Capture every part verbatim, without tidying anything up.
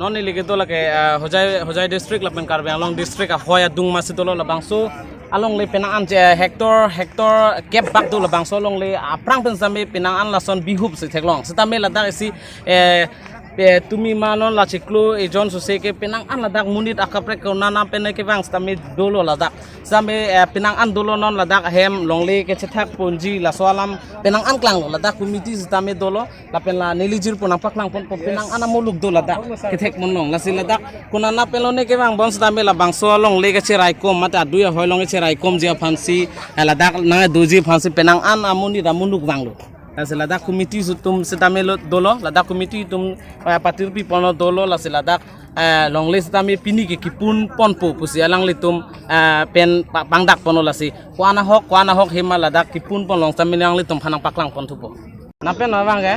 Non neli kedo lake, ah, Hojai, Hojai district lapen Karbi Anglong district ahoi adung masi dolo labangso alongle penang an je hectare, hectare kep bak do labangso alongle aphrang pen sitame penang an lason bihup si theklong. Sitame ladak isi, eh, eh, tumi ma non la chiklo ejon sose ke penang an ladak monit akaprek konana pen kevang sitame dolo ladak. Sitame, eh, penang an dolo non ladak ahem longle kechethak ponji laso alam penang an klanglo ladak committee sitame dolo. Lapen la neli jirpo nangpaklang ponpo penang an amuluk do ladak kethek monlong. Lasi ladak konana pen lone kevang bon sitame labangso alongle kecherai kom mate adui ahoi along kecherai komji aphansi, eh, ladak nangdoji aphansi penang an amonit amonit vanglo. Lasi ladak committee atum sitame lo dolo, ladak committee atum, eh, patir pi ponlo dolo, lasi ladak, eh, longle sitame pini ke kipun ponpo pusi alanglitum, eh, pen pa-, pangdak ponlo lasi. Ko-an ahok, ko-an ahok hima ladak kipun ponlong sitame alanglitum aphan nangpaklang pon thupo. Nangpen no vang ke?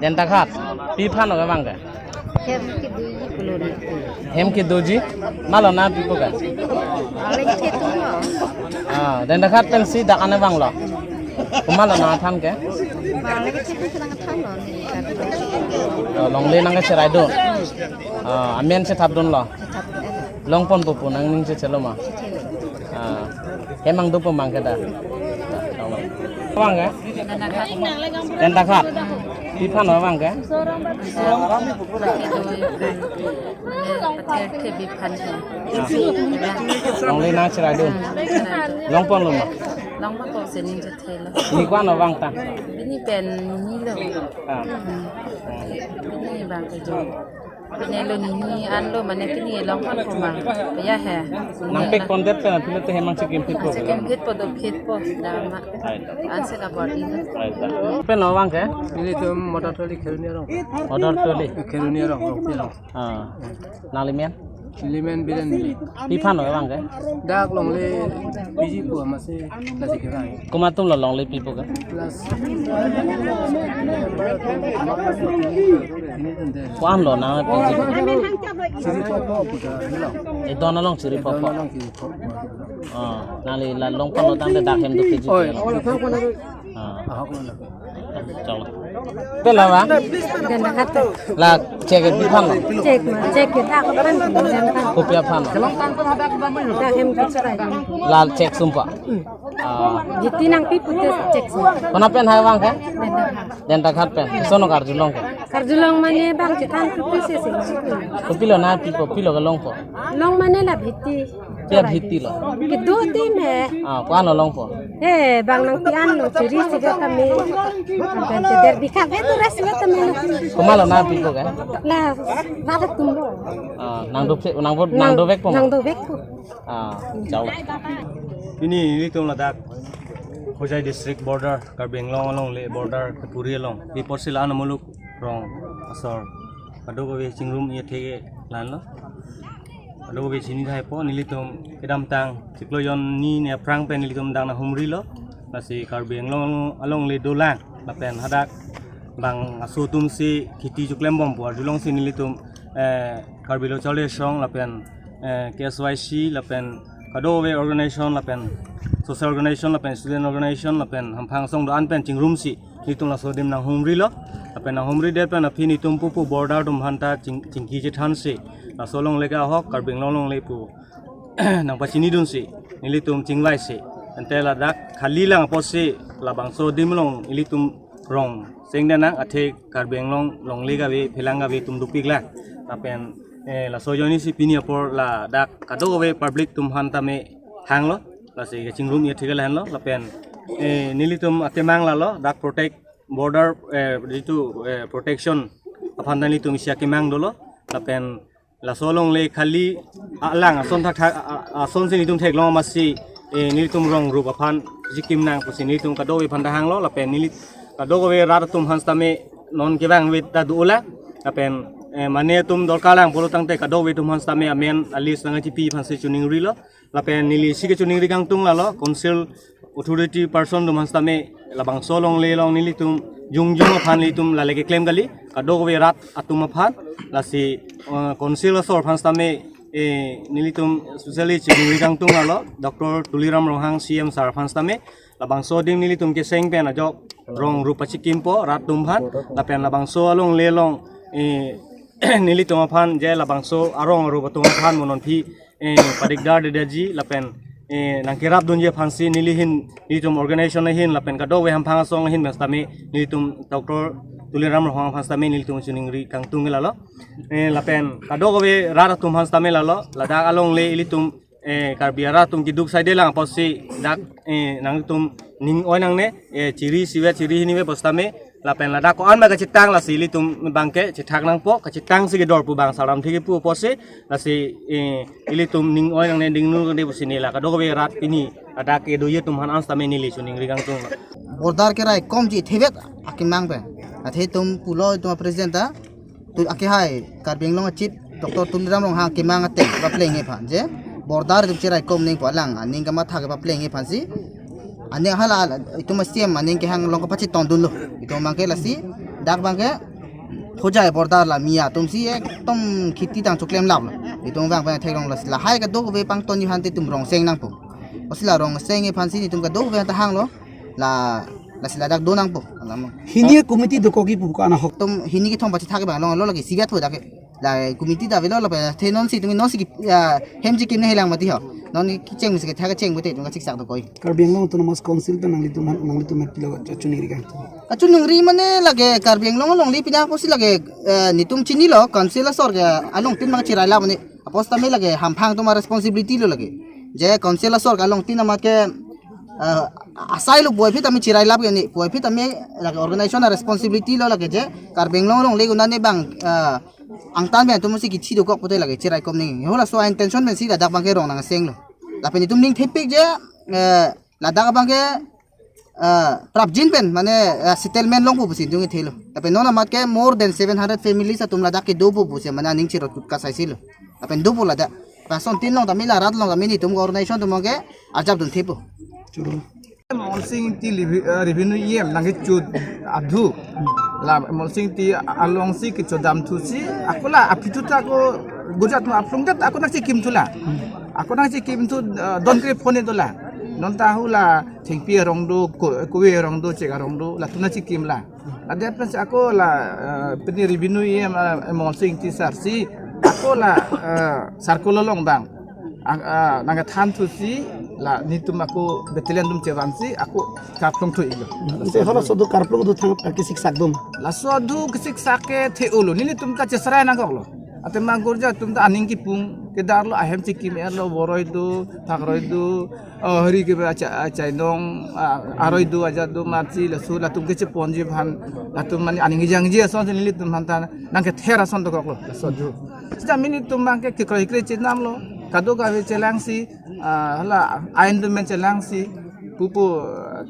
Dentaghat. Pi aphan no vang ke? Hem kedoji pulo na. Hem kedoji? Malo nangpipo ke? Aleng ketum lo. Ah, Dentaghat pensi dak an vanglo. Komalo nangthan ke? Aleng ketum sedang than lo ni. Oh, longle nangkecheraidun. Ah, amen chethapdunlo. Long ponpo pu nangning chechelo ma. Ah. Hem mang dopo mang ke da. Vang ke? Dentaghat. Pi aphan no vang ke? Pathir thebi aphan ke. Ah. Longle nangcheraidun. Long ponlo ma. Long ponpo si ning chethelo. Ni ko-an no vang ta? Pini pen ni lo. Ah. Pini vang ke jo. Pini lo ni ni an lo mane pini long ponpo ma. Ya he. Nangpek pondet pen aphi lote hem mang chikim phitpo. Chikim phitpo, do phitpo. Dama. Ai ta. Ansi ka bor di. Ai ta. Pen no vang ke? Nelitum Motor Toli Kheroni arong. Motor Toli. Kheroni arong, Rongpi arong. Ah. Nangli men? Neli men Biren Bey. Pi aphan no vang ke? Dak longle piji pu amatsi lasi kevang. Komat atum lo longle pipo ke? Last. Ko-an lo nangpiji? Chiri popo puta helo. Edon along chiri popo. Edon along chiri popo. Ah, nangli la long ponlo tangte dak hem dopiji. Oi, ke lo. Long ponlo. Ah. Ahok lo. Chalo. Pen la vang? Dentaghat. La chek ke pi aphan lo? Chek ma, chek ke dak aphan, Dentaghat. Kopi aphan lo? Dak hem kecherai. La chek sumpa. Ah. Bhiti nangpi pute chek sumpa. Konat pen hai vang ke? Dentaghat. Dentaghat pen. Koson karjulong ke? Karjulong mane bang chethan kopi si si. Kopilo nangpipo, pilo kelongpo? Long mane la bhiti. Pia bhiti lo? Kedo ti me. Ah, ko-an lo longpo? Eh, bang nangpi an lo chiri si kata me. Bang te der bikha be tu ras kata me. Komalo nangpipo ke? La, la tum lo. Ah, nangdo, nangdo, nangdovekpo ma? Nangdovekpo. Ah, chalo. Pini nelitum ladak Hojai district border, Karbi Anglong alongle border, Puri along. Pi apotsi la-an amuluk rong asor kadokave chingrum ethe ke la-an lo. Kadokave chini thaipo, nelitum kedamtang chiklo jon ni ni aphrang pen nelitum dak nanghumrilo. Lasi Karbi Anglong alongle dolang lapen hadak bang aso atum si kheti choklembompo arjulongsi nelitum, eh, Karbi Lo Charli Asong lapen, eh, K S Y C lapen kadokave organization lapen social organization lapen student organization lapen hamphang asong do-an pen chingrumsi nelitum laso adim nanghumrilo. Lapen nanghumridet pen aphi nelitum pupu border atum aphanta ching-, chingki chethansi laso alongle ke ahok Karbi Anglong alongle pu nangpachinidunsi nelitum chingvaisi. Ante ladak khali lang apotsi labangso adim along ilitum rong sengdenang athe Karbi Anglong longle kave phelang kave atum dopiklang. Lapen, eh, laso ajoinesi pini apor ladak kadokave public atum aphanta me hanglo. Lasi kachingrum ethe ke la-an lo. Lapen, eh, nelitum atemang lalo dak protect border, eh, jitu, eh, protection aphanta nelitum isi akemang dolo. Lapen laso alongle khali alang ason thakthak, a-, a-, asonsi nelitum theklong amatsi, eh, nelitum rong rup aphan chikim nang pusi nelitum kadokave aphanta hanglo lapen neli kadokave rat atum aphan sitame non kevang vet ta dolang lapen, eh, mane atum dorkar lang pulo tangte kadokave atum aphan sitame amen a-list nangchipi aphansi choningrilo. Lapen neli isi kechoningri kangtung lalo, council authority person atum aphan sitame labangso alongle along nelitum jongjong aphan nelitum lale keklem kali, kadokave rat atum aphan, lasi, eh, council asor aphan sitame, eh, nelitum especially choningri kangtung lalo, Doctor Tuliram Ronghang C M sir aphan sitame, labangso adim nelitum keseng pen ajok rong rup pachikimpo rat atum aphan, lapen labangso alongle along, eh, nelitum aphan je labangso arong arup atum aphan mo non aphi, eh, padikdar dedaji lapen, eh, nangkerap dunji aphansi neli ahin, nelitum organization ahin lapen kadokave hamphang asong ahin pen sitame nelitum Doctor Tuliram Ronghang aphan sitame nelitum chiningri kangtung ke lalo. Eh, lapen kadokave rat atum aphan sitame lalo, ladak alongle ilitum, eh, Karbi arat atum keduk saide lang apotsi dak, eh, nangtum ning oi nangne, eh, chiri sivet chiri hini ve pusitame lapen ladak ko-an ma kachetang lasi ilitum abangke chethak nangpo, kachetangsi kedor pu bang salam thik pu apotsi lasi, eh, ilitum ning oi nangne, ning nu nangne pusi neli la kadokave rat pini ladak kedoji atum aphan an sitame neli chiningri kangtung. Border keraikomji thevet akemang pen. Athe itum pulo itum president ta, tu akehai Karbi Anglong a-chief Doctor Tuliram Ronghang kemang ateng papleng aphan je border itum cheraikom nangpo alang aning kamatha ke papleng aphansi. Aning hala itum a-C M aning kehang along kapachetong dunlo. Itum abangke lasi dak abangke hojai border la mi atumsi ekdom kheti tang choklem laplo. Itum abang abang theklong lasi lahai kadokave pangtonji aphan te itum rong seng nangpo. Osi la rong seng aphansi itum kadokave ta hanglo. La, lasi ladak do nangpo. Alam. Hini committee dokokji pu ko-an ahok? Itum hini kethom pachethak abang along lo lake sigat ho dak ke. La committee ta avelo lapen the nonsi itum nonsi ki, ah, hem chekim nangji lang mati ho. Non kecheng misi kethak kecheng pute itum kachiksak dokok. Karbi Anglong Autonomous Council pen nanglitum, nanglitum met pilo kachiningri kangtung? Kachiningri mane lake Karbi Anglong alongle pini apotsi lake, eh, netum chinilo council asor ke alongtin abang cherai lap mane. Apotsi tame lake hamphang atum a-responsibility lo lake. Je council asor ke alongtin amat ke, eh, asai lo puvoiphit tame cherai lap ke ne, puvoiphit tame lake organization a-responsibility lo lake je Karbi Anglong alongle konane abang, eh, angtan pen atumsi kithi dokok pute lake cheraikom nangji. Ho laso a-intention pensi ladak abangke rong nang senglo. Lapen itum ning thepik je, eh, ladak abangke, eh, prapjin pen mane, eh, settlement longpo pusi itum kethelo. Lapen non amat ke more than seven hundred families atum ladak kedopo pusi mane aning chirot kut kasaisilo. Lapen dopo ladak. Lason tin along tame la rat along tame netum organization atum ke arjap dun thepo. Churu. Molsing Ingti revi-, eh, revenue E M nangkecho adhu. La Molsing Ingti alongsi kechodam thusi, ako la aphi thu ta ako gujat ma aplung det ako nangchekimthu la. Ako nangchekimthu, eh, don kre phone do la. Non ta hu la thengpi arong do, ko-, kove arong do, chek arong do, latum nangchekim la. Adet pensi ako la, eh, pini revenue E M, eh, Molsing Ingti sir si, ako la, eh, circle along abang. Ang, ah, nangkethan thusi la netum ako battalion atum chevansi ako karplung thu ilo. Ante hala sodo karplung thu thang, ah, kesiksak dum. Laso adhu kesiksak ke the-olo, nelitum ta cheserai nangkoklo. Athema gurja atum ta aning kipung kedarlo, ahem chekim erlo, voroi do, thakroi do, oh, hari ke acha-, achainong, ah, aroi do, ajat do, matsi, laso latum kecheponji aphan, latum mane aning jangji ason nelitum aphan ta nangkether ason dokoklo, laso adhu. Sita nelitum abangke kekroi kre chenamlo, kadokave chelangsi, ah, hala ain atum pen chelangsi, pupu, ah,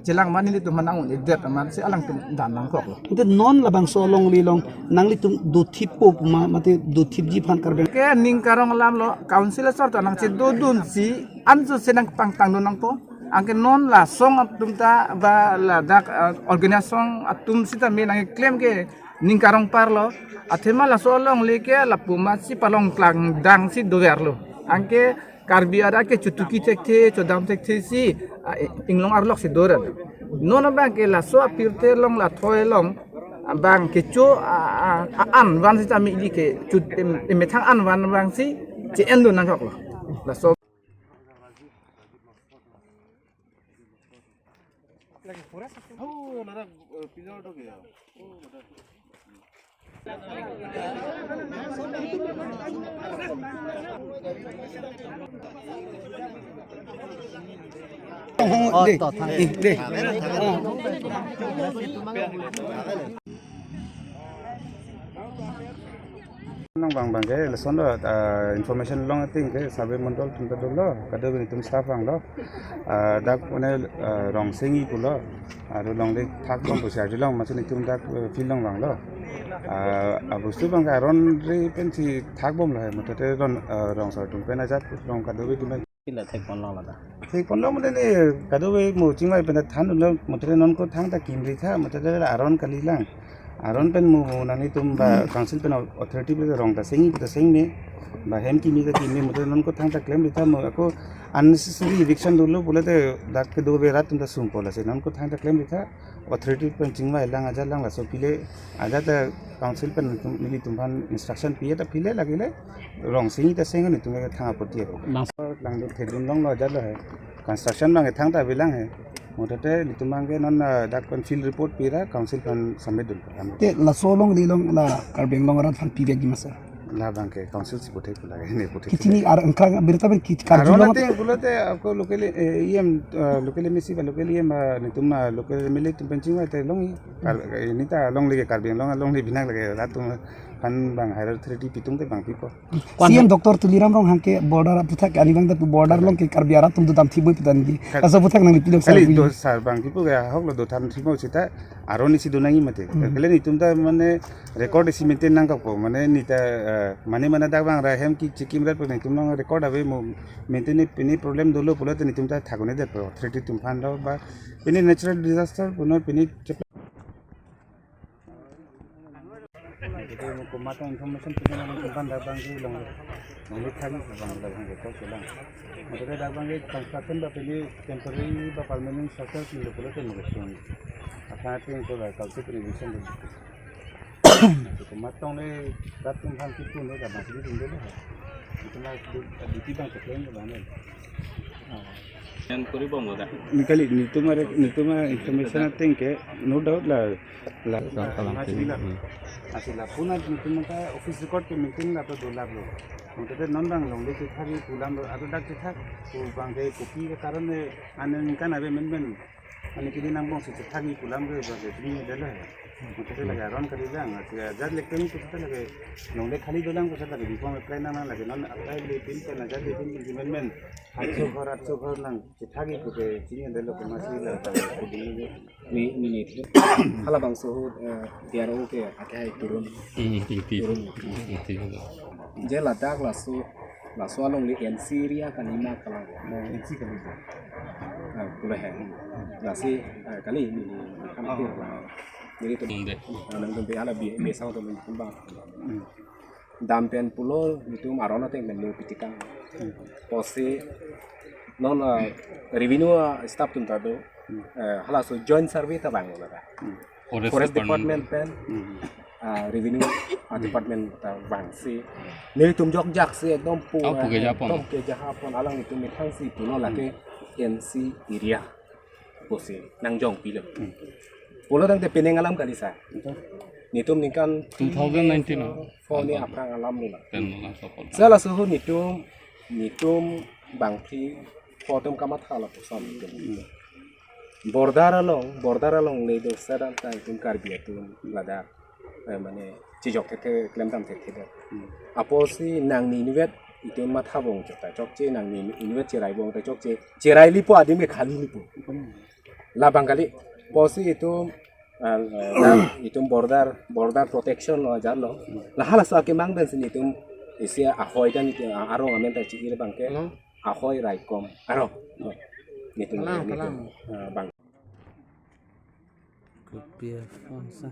chelang mane nelitum aphan nang-un-edet amatsi alangtum dam nangkoklo. Ante non labangso alongle along nanglitum dothippo pu ma, mate dothipji aphan Karbi? Ke ning karong alamlo, council asor ta nangchedodunsi, anso se nangpangtang dun nangpo. Anke non la song atum ta ba ladak, ah, organization atum sitame nangklem ke ning karong parlo. Athema laso alongle ke lapu amatsi palong klangdangsi doverlo. Anke Karbi arat ke chotuki thekthe, chodam thekthe si, ah, inglong arloksi dover. Non abangke laso apirthe along la thoi along abang kecho, ah, ah, ah, an van sitame ili ke chut em, emethang an van abangsi che-en dun nangkoklo. Laso. Oh, de, to, thank you. De. Nang bang bang ke lason do, ah, information along ating ke survey mandal atum ta dolo, kadokave netum staff vanglo. Ah, dak mane, ah, rong sengji pulo. Aru longle thakbom pusi arjulong, amatsi netum dak, eh, field along vanglo. Ah, abostu abangke aron ri pensi thakbomlo he, muthote ron, ah, rong asor atum pen ajat rong kadokave atum pen. Pila thekponlong lata. Thekponlong mane ne kadokave mo chingvai pen thandunlo, muthote non ko thangta kimri tha, muthote aron kalilang. Aron pen mo mo nanglitum ba council pen authority pen rong ta sengji ta sengme. Ba hem kimi ta kimi, mote non ko thangta klemri tha, mo ako unnecessary eviction dolo pulote dak kedo ave rat atum ta sungpo lasi non ko thangta klemri tha, authority pen chingvai lang ajat lang, laso pile ajat ta council pen nelitum aphan instruction pi ta pile lagile rong sing ta seng nelitum ke thang apoti ako. Nang- Langdun thedun longlo ajat lo he. Construction abang ke thangta avelang he. Mote nelitum abang ke non, ah, dak pen field report pi ra council pen submit dun. Te laso alongle along la Karbi Anglong arat aphan pivekji ma sir? Labang ke council si puthek pu lake, ne puthek. Kichini ar angkang birta ben kich Aron karjulong. Ate pulote ako local, eh, E M, eh, local M A C ba local E M, ah, nelitum, ah, local M L A atum pen chingvai te longji. Kar, eh, neta longle ke Karbi Anglong longle bhinak lake rat atum aphan abang higher authority pitung te abang pipo. Kwan- C M Doctor Tuliram Ronghang ke border aphuthak ani abang ta pu border along ke Karbi arat atum dodam thiboi putan di. Kar- Laso aphuthak nangli pilok sar Kali pi. Do sar abang pipo ke ahok lo dothan thimo seta aron isi donangji mate. Hmm. Kali nelitum ta mane record isi maintain nangkokpo, mane neta, eh, mane mane dak abang ra hem kichikim rat pu nelitum along record ave mo, maintain pini problem dolo pulote nelitum ta thak un-edetpo authority atum aphan do ba pini natural disaster punon pini Jadi mo komat information pini nangtum aphan dak abang ke long, longle thang abang dak abang ke to kelang. Mote dak abang ke construction ba pini temporary ba permanent structure pini pulote mo kesun. Apa pini ko ba culture pini vision. Komat tong le dak atum aphan kipun le dak abang pini dun dolo. Itu na duty abang keklem abang ne. Yang kuri bom lo dah. Ni kali nelitum are, nelitum are information ateng ke no doubt la La, la, la, Masih la. Hmm. Masih la. Puna nelitum ta office record ke maintain la to dolap lo. Mote non abang longle chethakji pu alam lo, atau dak chethak pu abang ke kopi ke karon ne ane ningkan ave menmen. Ane kini nangbong si chethakji pu alam ke abang ke pini dolo he. Mote lake aron kali lang, ati ajat lekten pu ta lake longle khali dolang pu ta lake bipom apply nang lake non apply le pin pen ajat le pin pin menmen. Atso ghor, atso ghor nang chethakji pu ke chini dolo ke masih la. Ni, ni, ni. Halabangso ahut, eh, D R O ke akhai turun. Hmm, tingti. Turun. Tingti. Je ladak laso, laso alongle N C area kali ma kalang. Nah, N C kali. Ah, boleh ya. Lasi, eh, kali ni, ni, ni kan Oh. Kali. Jadi itu. Hmm, deh. Nah, nangtum pi hala bi, bi sao tu nangtum abang. Hmm. Dam pen pulo nelitum aron ateng pen lo pitikang. Hmm. Pusi non, eh, revenue, eh, staff atum ta do. Hmm. Eh, halaso joint survey ta vanglo ta. Hmm. Forest Forest Department. Department pen, Hmm. eh, revenue, eh, Hmm. department ta vangsi. Nelitum jokjak si ekdom pu, Oh, pu eh, keja pon. Ekdom keja pon alanglitum methang si pulo lake Hmm. N C area. Pusi nangjong pilo. Hmm. Pulo tangte penang alam kali sa. Itu. Nelitum ningkan Two thousand nineteen, no? Four ni aphrang alam ni na. Ten alam support. Sa laso ahut nelitum, nelitum bangphli pu atum kamatha lapuson nelitum. Hmm. Border along, border along le do sedan ta nelitum Karbi atum ladak, eh, mane chejok thekthe, klemdam thekthe det. Hmm. Apotsi nangning inutvet nelitum matha bom chot ta chokche, nangning inutvet cherai bom ta chokche, cherai lipo adim ke khali lipo. Hmm. Labang kali, pusi itum, ah, ah, itum border, border protection lo ajat lo. Hmm. La halaso akemang pensi nelitum isi ahoi dan, ah, arong amen ta chi-ir abang ke. Hello? Ahoi raikom. Arong. Nelitum, Kalang, nelitum, kalang. Ah, bang. Kopi aphone sa.